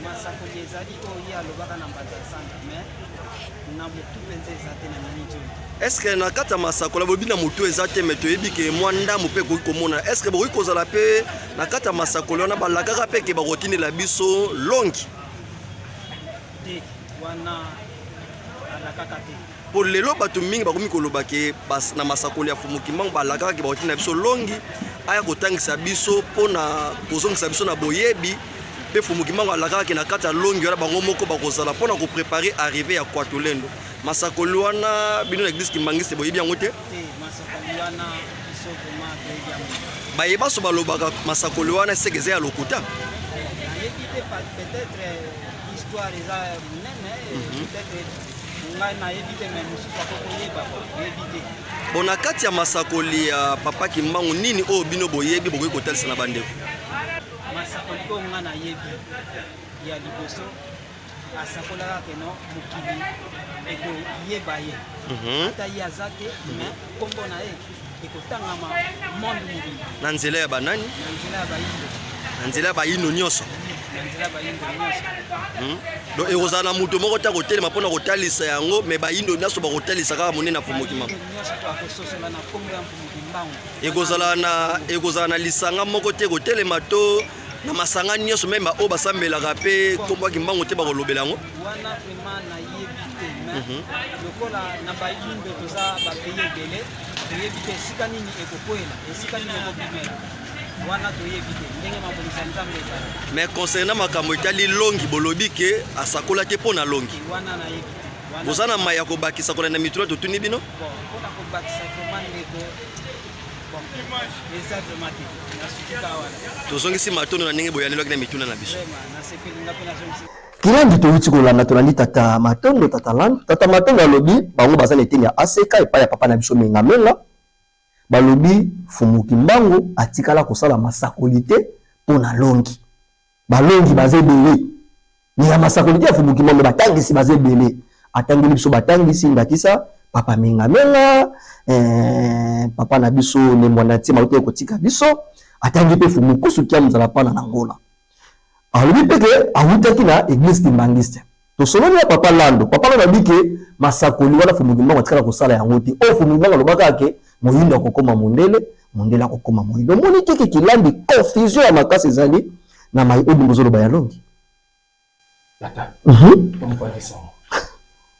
Masakoli ezali oyo ye alobaka na Mbanza Sanda, mais na motu mpenza eza te na minute oyo. Est-ce que na kati ya masakoli boyebi na motu eza te, mais toyebi ke mwa ndambo mpe ekoki komona. Est-ce que bokoki kozala mpe na kati ya masakoli wana balakaka mpe ke bakotindela biso longi? Te, wana alakaka te. Po lelo bato mingi bakomi koloba ke na masakoli ya Fumu Kimbangu balakaka ke bakotinda biso longi aya kotangisa biso mpo na kozongisa biso na boyebi mpe Fumu Kimbangu alakaka ke na kati ya longi wana bango moko bakozala mpo na koprepare arrivée ya Kwatolendo. Masakoli wana bino na eglise Kimbanguiste boyebi yango te? Te, masakoli wana biso vraiment toyebi yango te. Baye banso balobaka masakoli wana seke eza ya lokuta? Nayebi te, peut-être histoire eza monene, peut-être ngai nayebi te, mais mosusu akoki koyeba, nayebi te. Bon, na kati ya masakoli ya Papa Kimbangu nini oyo bino boyebi bokoki kotalisa na bandeko? Masakoli oyo ngai nayebi ya liboso, asakolaka keno mokili ekoyeba ye, ata ye aza te, mais nkombo na ye ekotangama monde mobimba. Na nzela ya banani? Na nzela ya bayindo. Na nzela ya bayindo nyonso. Na nzela ya bayindo nyonso. Donc ekozala na moto moko te akotelema mpona kotalisa yango, mais bayindo nyonso bakotalisa kaka monene ya Mfumu Kimbangu. Nyonso akososola na nkombo ya Mfumu Kimbangu. Ekozala na lisanga moko te kotelema to na masanga nyonso, meme baoyo basambelaka mpe nkombo ya Kimbangu te bakolobela yango. Wana vraiment nayebi te, mais lokola na bayindo toza bapays ebele, toyebi te esika nini ekokwela, esika nini ekobimela, wana toyebi te ndenge mabongisa Nzambe ezali. Mais concernant makambo etali longi, bolobi ke asakola te mpo na longi. Wana nayebi te. Boza na mai ya kobakisa kolanda mituna totuni bino? Bon, mpona kobakisa vraiment ndeko, bon, eza vraiment te, nasuki kaka wana. Tozongisi matondo na ndenge boyanelaki na mituna na biso. Vraiment, nasepeli nga mpe nazongisi. Kilandi towuti kolanda, tolandi tata Matondo, tata Landu. Tata Matondo alobi bango baza na eteni ya ACK epai ya papa na biso Menga Menga. Balobi Mfumu Kimbangu atikala kosala masakoli te mpo na longi. Balongi baza ebele. Mais ya masakoli te ya Mfumu Kimbangu, mais batangisi baza ebele. Atangeli biso batangisi ndakisa papa Menga Menga, papa na biso Ne Mwanda Nsemi awutaki kotika biso, atangi mpe Mfumu Nkusu Kiamu Nzalapana na Angola. Alobi mpe ke awutaki na eglise kimbanguiste. Tosololi na papa Lando. Papa Lando alobi ke masakoli wana Mfumu Kimbangu atikala kosala yango te. Oyo Mfumu Kimbangu alobaka kaka ke moyindo akokoma mondele, mondele akokoma moyindo. Omoni te ke kilandi confusion ya makasi ezali na maye oyo bino bozoloba ya longi. Tata, mopanzi sango,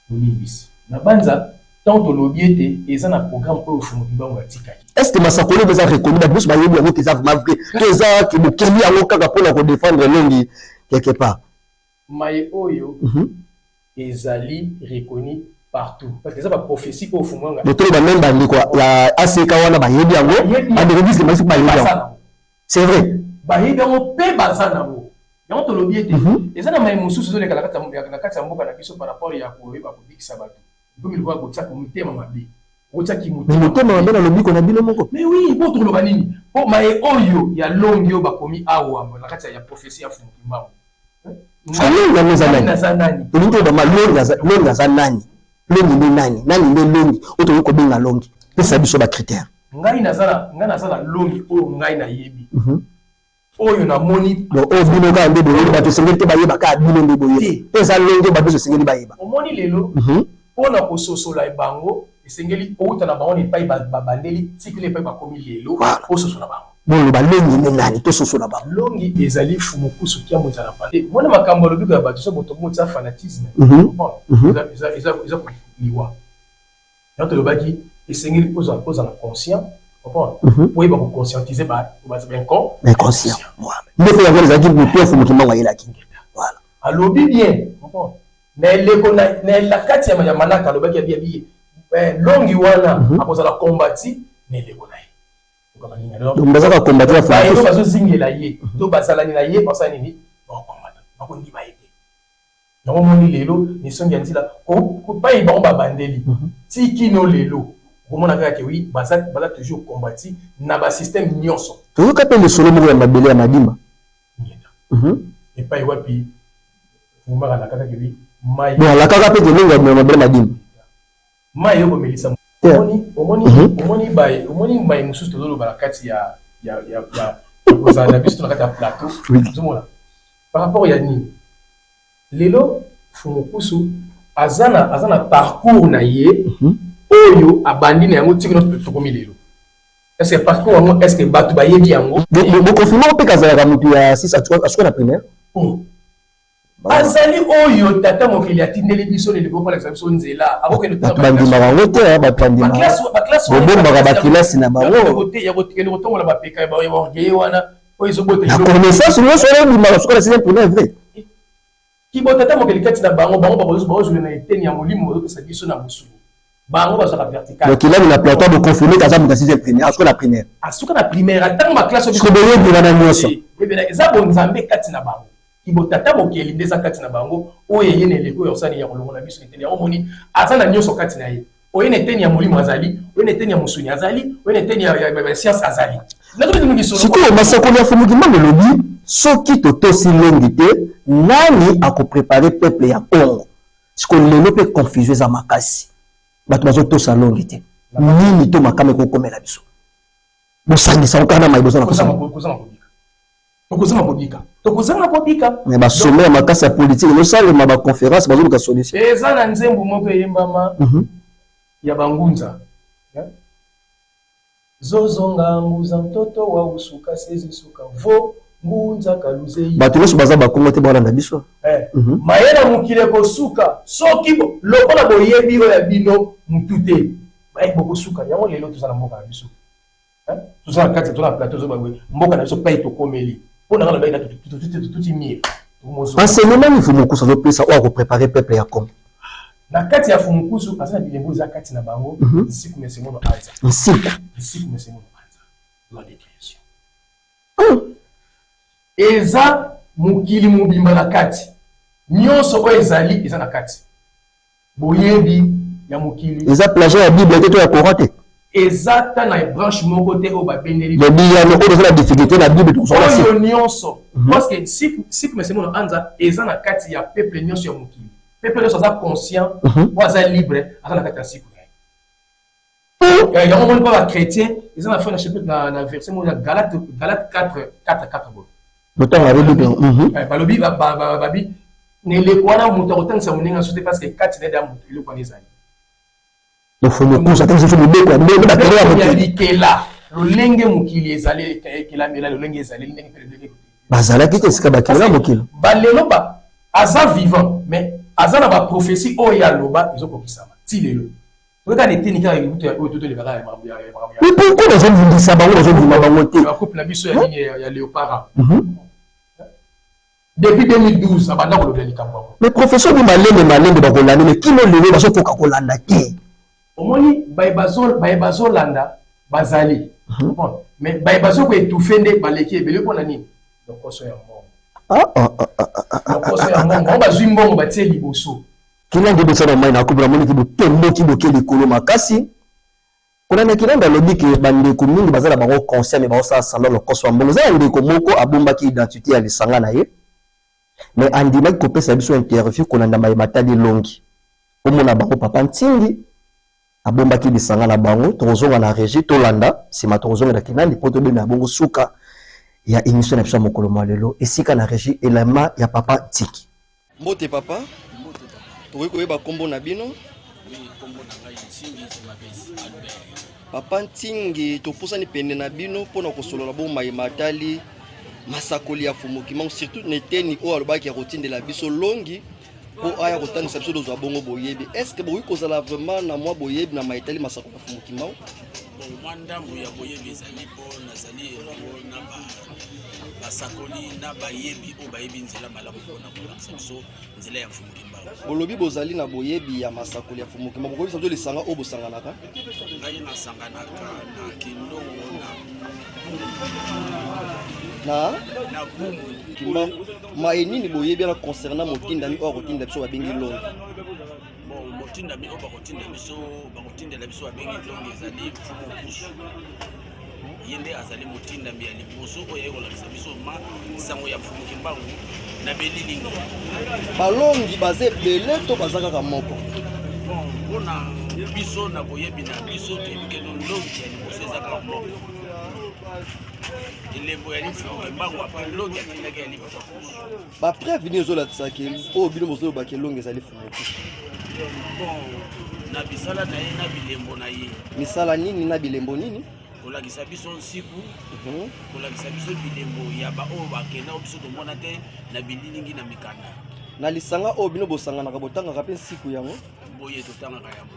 bolimbisi. Nabanza tango tolobi ete eza na programme oyo Mfumu Kimbangu atikaki. Est-ce que masakoli oyo eza reconnu, bato nyonso bayebi yango ke eza vraiment vrai to eza ke bokeli yango kaka mpona ko défendre longi quelque part? Maye oyo ezali reconnu partout parce que eza ba prophétie oyo Mfumu Kimbangu. Donc toloba meme ba ndeko ya ACK wana bayebi yango, ba ndeko biso bayebi yango. C'est vrai. Bayebi yango pe baza nango. Yango tolobi ete eza na maye mosusu ezoleka na kati ya mboka na biso par rapport ya koyeba kobikisa bato. Ekomi lokola kotia motema mabe. Kotia ki motema. Motema mabe na lobiko na bino moko. Mais oui, bo tokoloba nini? Po maye oyo ya longi oyo bakomi awa na kati ya prophétie ya Mfumu Kimbangu. Longi yango eza nani? Aza nani? Tolingi toyeba ma longi aza, longi aza nani? Longi nde nani? Nani nde longi oyo tokoki kobenga longi? Pesa biso ba critères. Ngai naza na, ngai naza na longi oyo ngai nayebi. Oyo namoni. Donc oyo bino kaka nde boyebi, bato esengeli te bayeba kaka bino nde boyebi. To eza longi oyo bato nyonso esengeli bayeba. Omoni lelo, mpo na kososola bango, esengeli outa na bango na epai babandeli tikela epai bakomi lelo, ososola bango. Boloba longi nde nani, tososola bango. Longi ezali Mfumu Kusu Kiambu Nzala Mpanda. Te, mona makambo alobi ko ya bato, soki moto eza fanatisme, comprendre? Eza liwa. Yango tolobaki. Esengeli ozala ozala conscient, comprendre? Oyeba ko conscientiser ba ba inconscient. Voilà. Nde mpe yango ezalaki moto ya Mfumu Kimbangu ayelaki. Voilà. Alobi bien, comprendre? Na eleko na na kati ya manaka alobaki abi abi longi wana akozala combati na eleko na ye. Donc bazaka combattre ya Fumu. Bazozingela ye to bazalani na ye basala nini? Bakokombata, bakondima ye te. Yango omoni lelo misongi ya nzila pai bango babandeli ti kino lelo okomona kaka ke oui baza baza toujours combati na ba système nyonso. Toyoka mpe lisolo moko ya mabele ya Madimba. Epai wapi Vumba alakaka ke oui mai. Bon, alakaka mpe ke longo ya mabele ya Madimba. Mai okomelisa omoni omoni omoni baye omoni mai mosusu tozoloba na kati ya ya ya ya kozala na biso na kati ya plateau, ozomona par rapport ya nini lelo Mfumu Nkusu aza na parcours na ye oyo abandi na yango tikino tokomi lelo. Est ce que parcours yango, est ce que bato bayebi yango? Boconfirme mpe kazalaka motu ya 6 asuka na primaire. Oh. Azali oyo tata mokili atindeli biso lelo kolakisa biso nzela. Akokende. Bato bandimaka yango te, bato bandimaka, bobombaka bakilasi na bango. Ya kokende kotongola bapeka ya baorgueil wana oyo ezobota. Na connaissance nyonso wana ebimaka suka na sixième primaire, vrai. Kibo tata mokili kati na bango, bango bakozwela na eteni ya molimo bazopesa biso na mosuni, bango bazwaka vertical. Donc ilani na plateau boconfirme kaza moto ya sixième primaire, asuka na primaire. Asuka na primaire, ntango baklasse. Siko boyebi wana nyonso. Eza bonzambe kati na bango, kibotata mokeli nde eza kati na bango oyo eye na eleko ya kosala ya kolongola biso eteni yango. Omoni, aza na nyonso kati na ye. Oye na eteni ya molimo azali, oye na eteni ya mosuni azali, oye na eteni ya science azali. Sikoyo masakoli ya Mfumu Kimbangu elobi soki totosi longi te, nani akoprépare peuple ya Congo? Sikoyo lelo mpe confusion eza makasi, bato bazotosa longi te. Nini to makama ekokomela biso? Bosangisa ngo kaka na mai boza na Tokozanga kobika, tokozanga kobika. Mais basommet ya makasi ya politike ezosalema, baconférence, bazoluka solution. Eza na nzembo moko eyembama ya bangunza: zozonga nguza ntoto wa usuka sezi suka vo ngunza kaluzei. Bato nyonso baza bakongo te, balanda biso. Mayele mokili ekosuka soki lokola boyebi oyo ya bino mutu te, bokosuka yango. Lelo toza na mboka na biso, toza na kati, toza na plateau, toza boye mboka na biso pai tokomeli mpo na nga nalobaki tuti mire. Enseignement ni Mfumu Nkusu azopesa oyo akoprépare peuple ya Congo? Na kati ya Mfumu Nkusu aza na bilembo eza kati na bango. Nsiku mesemono anza. Nsiku. Nsiku mesemono anza, loi de création eza mokili mobimba na kati, nyonso oyo ezali eza na kati, boyebi ya mokili. Eza plagiat ya Bible te to ya Coran te? Eza ta na branche moko te oyo babendeli. Mais biyano oyo eza na difficulté na Bible. Oyo nyonso, parce que siku mesemono anza eza na kati ya peuple nyonso ya mokili. Peuple nyonso aza conscient, oyo aza libre, aza na kati ya siku na ye. Yango moni mpo bachrétien eza na fin na chapitre na verset moko ya Galate, Galate 4 4 4 boye. Botanga Bible. Balobi babi na eleko wana moto akotangisa moninga so te, parce que kati na ye da moto eloko wana ezali. Mfumu Nkusu atangisi biso mibeko ya ndenge bakele ya mokili ya likela, lolenge mokili ezali ekelamela, lolenge ezali ndenge mpe lolenge. Bazalaki te esika bakelela mokili. Balelo ba aza vivant, mais aza na baprophétie oyo aloba ezokokisama ti lelo. Toyeka na eteni kaka libutu oyo totolekaka ya makambo ya Mais pourquoi bazobundisa bango, bazobima bango te? Couple na biso ya nini ya léopard, depuis 2012 abanda kolobela likambo yango. Mais professeur, bi malembe malembe bakolanda, mais kino lelo bazokoka kolanda te. Omoni, baye bazolanda bazali, mais baye bazokoétouffe nde baleki ebele. Mpona nini? Lokoso ya mbongo, lokoso ya mbongo. Bango bazwi mbongo, batie liboso. Kinandi bosala mai na couple, namoniki botomboki boke likolo makasi. Kolanda Kinandi, alobi ke bandeko mingi baza na bango conscient, mais baosala semblant, lokoso ya mbongo. Eza ya ndeko moko abombaki identité ya lisanga na ye, mais andimaki kopesa biso interview kolanda mayema tali elongi komona bango. Papa Ntingi abombaki lisanga na bango. Tokozonga na régie, tolanda nsima, tokozongela Kinandi mpo tobenda bongo suka ya émission na biso ya mokolo mwa lelo. Esika na régie, elema ya papa Ntiki. Mbote papa, tokoki koyeba nkombo na bino? Nkombo na ngai Ntingi Mabesi Albert. Papa Ntingi, topusani pene na bino mpona kosolola bo mayema atali masakoli ya Mfumu Kimbangu, surtout na eteni oyo alobaki ya kotindela biso longi. Mpo aya kotangisa biso tozwa bongo boyebi. Est ce que bokoki kozala vraiment na mwa boyebi na maye etali masako ya Mfumu Kimbangu? Bon, mwa ndambo ya boyebi ezali mpo nazali elongo na basakoli na bayebi oyo bayebi nzela malamu mpo na kolakisa biso nzela ya Mfumu Kimbangu. Bolobi bozali na boyebi ya masakoli ya Mfumu Kimbangu, bokoyebisa biso lisanga oyo bosanganaka? Ngai nasanganaka na Kindongo na Na na Bumbu. Kimbangu. Maye nini boyebi wana concernant motindami oyo akotinda biso babengi Longi? Bon, motindami oyo bakotinda biso, bakotindela biso babengi Longi ezali Mfumu Kusu. Ye nde azali motindami ya liboso oyo aye kolakisa biso ma sango ya Mfumu Kimbangu na belilingi. Balongi baza ebele to baza kaka moko? Bon, mpona biso na boyebi na biso toyebi ke Longi ya liboso eza kaka moko. Elembo ya Mfumu Kimbangu apres Longi atindaki ya Mfumu Kusu. Ba preuve nini ezolakisa ke oyo bino bozoloba ke Longi ezali Mfumu Kusu? Bon, na misala na ye na bilembo na ye. Misala nini na bilembo nini? Kolakisa biso nsiku, kolakisa biso bilembo ya baoyo bakenda oyo biso tomona te na bililingi na mikanda. Na lisanga oyo bino bosanganaka botangaka mpe nsiku yango? Boye totangaka yango.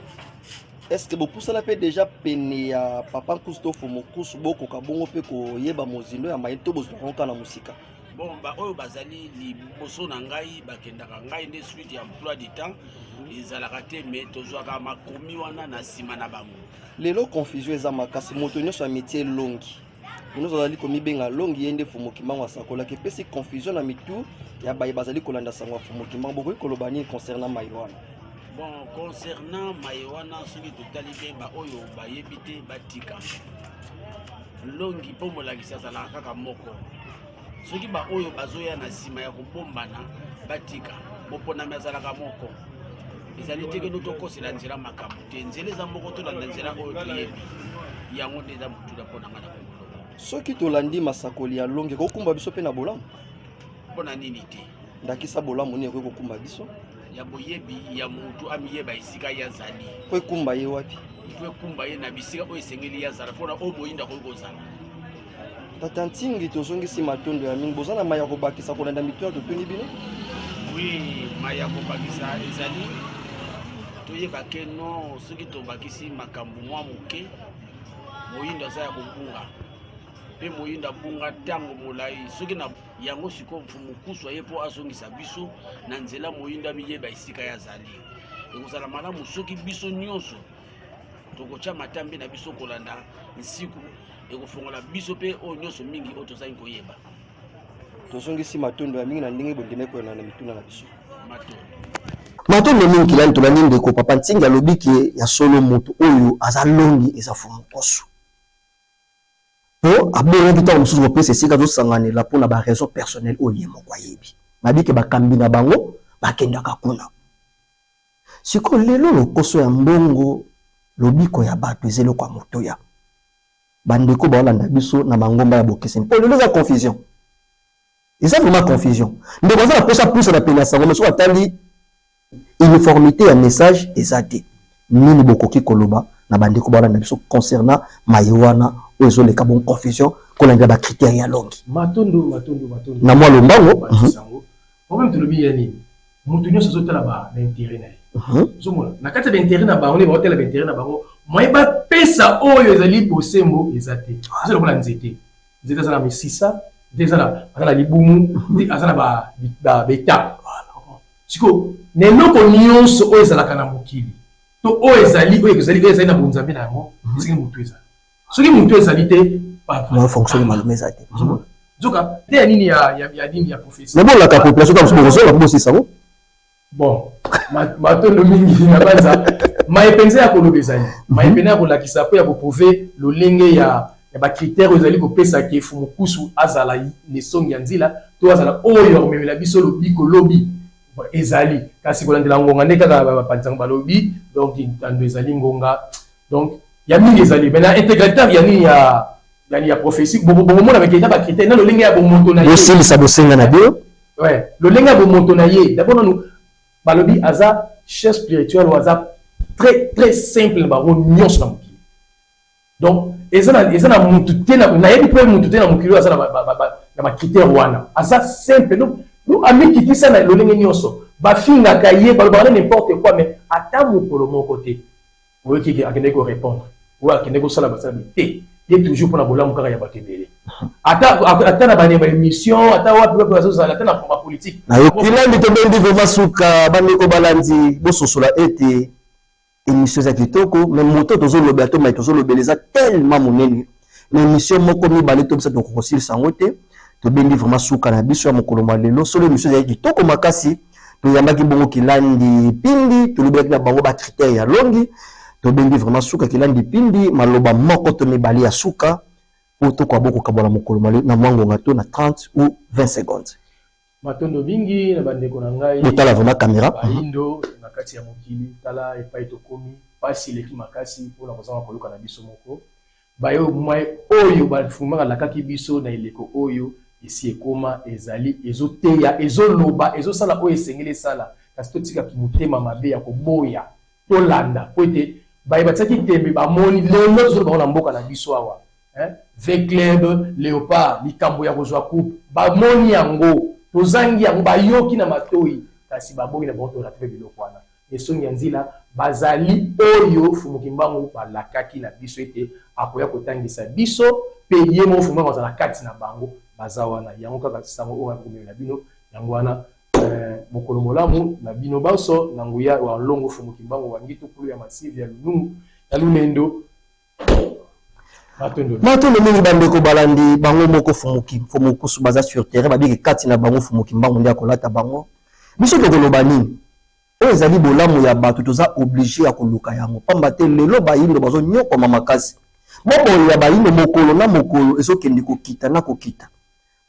Est-ce que bopusana mpe deja pene ya papa Nkusu to Mfumu Nkusu bokoka bongo mpe koyeba mozindo ya mayele to bozwaka yango kaka na mosika? Bon, baoyo bazali liboso na ngai bakendaka ngai nde suite ya emploi du temps ezalaka te, mais tozwaka makomi wana na nsima na bango. Lelo confusion eza makasi, moto nyonso ya métier Longi, moto nyonso azali komibenga Longi, ye nde Mfumu Kimbangu asakolaki, epesi confusion na mitu ya baye bazali kolanda sango ya Mfumu Kimbangu. Bokoki koloba nini concernant maye wana? Bon, concernant maye wana, soki totali te baoyo bayebi te batika Longi mpo molakisi azalaka kaka moko. Soki baoyo bazoya na nsima ya kobombana batika, moponami azalaka moko. Ezali te keno tokosela nzela makambo te, nzela eza moko, tolanda nzela oyo toyebi yango nde eza motuna mpo na ngai na kokoloba. Soki tolandi masakoli ya Longi ekokumba biso mpe na bolamu? Mpo na nini te? Ndakisa bolamu nini ekoki kokumba biso? Ya boyebi ya motu amiyeba esika ye azali. Mpo ekumba ye wapi? Mpo ekumba ye na bisika oyo esengeli ye azala, mpona oyo moyindo akoki kozala. Tata Ntingi, tozongisi matondo ya mingi. Boza na mai ya kobakisa kolanda mituna totuni bino? Oui, mai ya kobakisa ezali toyeba ke non, soki tobakisi makambo mwa moke, moyindo aza ya kobunga, mpe moyindo abunga ntango molai. Soki na yango sikoyo Mfumu Nkusu aye mpo azongisa biso na nzela, moyindo amiyeba esika ye azali. Ekozala malamu soki biso nyonso tokotya matambe na biso kolanda nsiku, ekofongola biso mpe oyo nyonso mingi oyo tozangi koyeba. Tozongisi matondo ya mingi na ndenge bondimi koyana na mituna na biso. Matondo. Matondo mingi kilani tolandi ndeko papa Ntingi alobi ke ya solo moto oyo aza longi eza Mfumu Nkusu. Po aboyaki ntango mosusu kopesa esika azosanganela mpo na ba raison personnelle oyo ye moko ayebi. Babi ke bakambi na bango bakendaka kuna. Sikoyo lelo lokoso ya mbongo, lobiko ya bato eza eloko ya motuya. Bandeko baolanda biso na mangomba ya bokeseni mpo lelo eza confusion. Eza vraiment confusion. Ndeko aza na posa pusa na pene ya sango mais soki atali uniformite ya message eza te. Nini bokoki koloba na bandeko baolanda biso concernant maye wana oyo ezoleka bon confusion kolandela ba critères ya longi? Matondo, matondo, matondo. Na mwa lombango. Sango. Problème tolobi ya nini? Moto nyonso azotala ba intérêt na ye. Ozomona na kati ya ba intérêt na bango nde baotala ba intérêt na bango, moyen bapesa oyo ezali bosembo eza te. Eza lokola nzete. Nzete aza na misisa, nzete aza na libumu, nzete aza na ba étape. Sikoyo na eloko nyonso oyo ezalaka na mokili to oyo ezali oyo ezali oyo ezali na bonzambe na yango, esengeli motu ezala. Soki motu ezali te, Moyen fonctionne malamu eza te. Nzoka te ya nini ya nini ya prophétie. Mais bolaka population ntango mosusu bokozonga mpo bosisa yango. Bon, matondo mingi na banza maye mpenza ya koloba ezali maye mpenza ya kolakisa mpo ya koprouve lolenge ya ba critères oyo ezali kopesa ke Mfumu Nkusu azala nesongi ya nzila to azala oyo akomemela biso lobiko lobi ezali kasi kolandela ngonga nde kaka bapanzi yango balobi donc ntando ezali ngonga donc ya mingi ezali mais na intégralité ya nini ya yani ya prophétie bokomona meke na ba critères na lolenge ya bomoto na ye bosilisa bosenga na bino ouais lolenge ya bomoto na ye d'abord nanu balobi aza chef spirituel ou aza très très simple na bango nyonso na mokili donc eza na eza na mutu te na nayebi mpe mutu te na mokili oyo aza na ba critères wana aza simple donc amikitisa na lolenge nyonso. Bafingaka ye, balobaka na n'importe quoi, mais ata mokolo moko te oyoki ke akendeki korépondre oyo akendeki kosala basala te. Ye toujours mpona bolamu kaka ya bato ebele, ata ata na bane baémission, ata wapi wapi bazozala, ata na bapolitique. Nayoki tobendi vraiment suka. Bandeko balandi, bososola ete émission eza kitoko, mais moto tozolobela to mai tozolobela eza tellement monene, na émission moko, mibale to misato tokokosilisa yango te. Tobendi vraiment suka na biso ya mokolo mwa lelo. Solo émission ezali kitoko makasi. Toyambaki bongo Kilandi Pindi, tolobelaki na bango bacritère ya longi. Tobendi vraiment suka. Kilandi Pindi, maloba moko to mibale ya suka po tokoka bokokabola mokolo mwa lelo na mwa ngonga to na 30 ou 20 secondes. Matondo mingi na bandeko na ngai. Botala vraiment caméra. Bayindo na kati ya mokili, tala epai tokomi, pasi eleki makasi mpona kozanga koyoka na biso moko. Bayo mai oyo bafumaka alakaki biso na eleko oyo esi ekoma, ezali ezoteya, ezoloba, ezosala oyo esengeli esala. Kasi totikaki motema mabe ya koboya tolanda, po ete baye batiaki tembe bamoni lelo tozoloba bango na mboka na biso awa, hein? V Club Léopard, likambo ya kozwa coupe, bamoni yango, tozangi yango, bayoki na matoi, kasi baboyi na bango. Torattrape biloko wana esongi ya nzila. Bazali oyo Fumu Kimbangu balakaki na biso ete akoya kotangisa biso, mpe ye moko Fumu Kimbangu azala kati na bango. Baza wana yango kaka sango oyo akomemela bino yango wana. Mokolo molamu na bino banso na nguya wa Longo Fumu Kimbangu wa Ngitukulu ya masive ya Lunungu ya Lunendo. Matondo. Matondo mingi, bandeko balandi. Bango moko Fumuki Fumukusu baza sur terrain, babiki kati na bango Fumu Kimbangu nde akolata bango. Biso tokoloba nini? Oyo ezali bolamu ya bato, toza obligé ya koluka yango, pamba te lelo bayindo bazonyokwama makasi. Bomoi ya bayindo mokolo na mokolo ezokende kokita na kokita.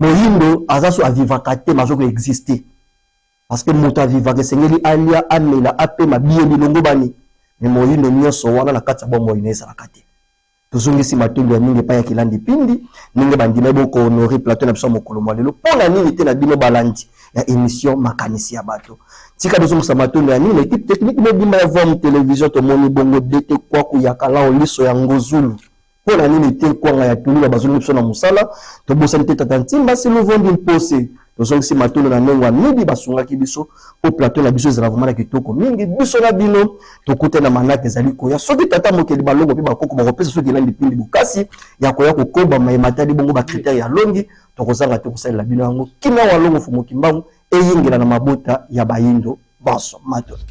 Moyindo aza so avivaka te, mais azokoexiste, parce que moto avivaka esengeli alia, amela, apema, biye bilongo bani. Mais moyindo nyonso wana na kati ya bomoi na ezalaka te. Tozongisi matondo ya mingi epai ya Kilandi Pindi, ndenge bandimai bokohonorer plateau na biso ya mokolo mwa lelo. Mpo na nini te na bino balandi ya émission Makanisi ya Bato? Tika tozongisa matondo ya mingi na équipe technique mobimba ya Vom Télévision. Tomoni bongo Dete Kwaku ya Kalao, liso ya Ngozulu, mpo na nini te kwanga ya Tulula, bazongi biso na mosala. Tobosani te tata Ntimba Siluvondi Mpose. Tozongisi matondo na ndenge ya midi basungaki biso mpo plateau na biso ezala vraiment na kitoko mingi. Biso na bino tokute na manaka ezali koya, soki tata mokeli balongo mpe bakoko bakopesa soki Elandi Pindi bokasi ya koya kokoba mayema atali bongo bacritère ya longi, tokozanga te kosalela bino yango. Kimia wa Longo Fumu Kimbangu eyingela na mabota ya bayindo banso. Matondo.